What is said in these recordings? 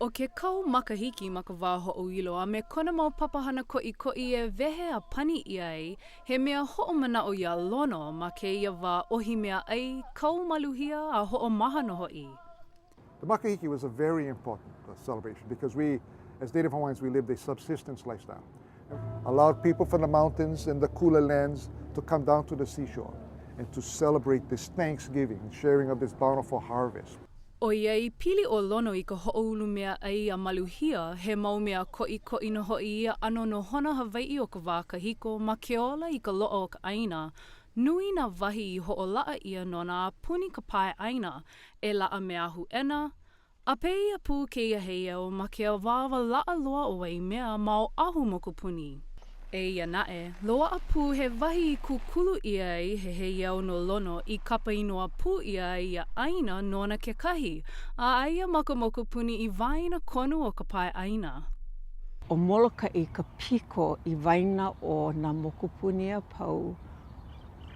ʻO ke kau makahiki ma ka wā hoʻoilo a me kona mau papahana koʻikoʻi e wehe a pani ʻia ai, he mea hoʻomanaʻo iā Lono ma kēia wā ʻohi mea ʻai, kau maluhia a hoʻomaha nō hoʻi. The Makahiki was a very important uh, celebration because we, as Native Hawaiians, we lived a subsistence lifestyle. Allowed people from the mountains and the cooler lands to come down to the seashore and to celebrate this Thanksgiving and sharing of this bountiful harvest. ʻOiai pili ʻo Lono i ka hoʻoulu mea ʻai a maluhia, he mau mea koʻikoʻi nō hoʻi ia ʻano nohona Hawaiʻi o ka wā kahiko ma ke ola i ka loaʻa o ka ʻāina. Nui nā wahi i hoʻolaʻa ʻia nona a puni ka pae ʻāina, e laʻa me Ahuʻena, A pēia pū kēia heiau ma ke awāwa laʻa loa o Waimea ma Oʻahu mokupuni. Eia naʻe, loaʻa pū he wahi i kūkulu ʻia ai he heiau no Lono i kapa inoa pū ʻia ai ia ʻāina nona kekahi, a aia ma ka mokupuni i waena konu o ka pae ʻāina. ʻO Molokaʻi ka piko i waena o nā mokupuni a pau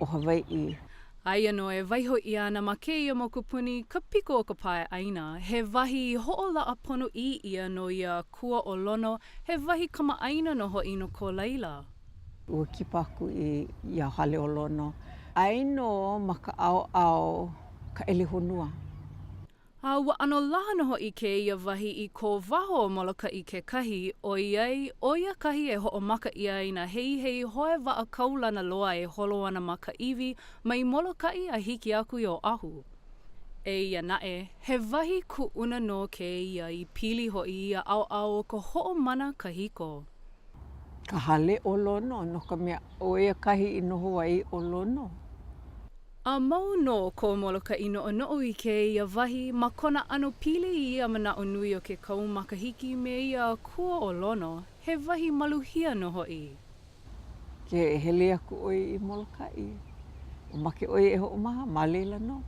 o Hawaiʻi. Aia nō e waiho ʻia ana ma kēia mokupuni ka piko o ka pae ʻāina, he wahi i hoʻolaʻa ponoʻī ʻia no ia akua ʻo Lono, he wahi kamaʻāina nō hoʻi no ko laila. Ua kipa aku i ia hale o Lono. Aia nō ma ka ʻaoʻao Kaʻelihonua. A ua ʻano laha nō hoʻi kēia wahi i ko waho o Molokaʻi kekahi, ʻoiai, ʻo ia kahi e hoʻomaka ʻia ai nā heihei hoe waʻa kaulana loa e holo ana ma ka iwi mai Molokaʻi a hiki aku i Oʻahu. Eia naʻe, he wahi kuʻuna nō kēia i pili hoʻi i ia ʻaoʻao o ka hoʻomana kahiko. Ka hale o Lono, no ka mea, ʻo ia kahi i noho ai ʻo Lono. A mau nō ko Molokaʻi noʻonoʻo i kēia wahi ma kona ʻano pili i ia manaʻo nui o ke kau makahiki me ia akua ʻo Lono, he wahi maluhia nō hoʻi. Ke hele aku ʻoe i Molokaʻi, o make ʻoe e hoʻomaha, ma laila nō.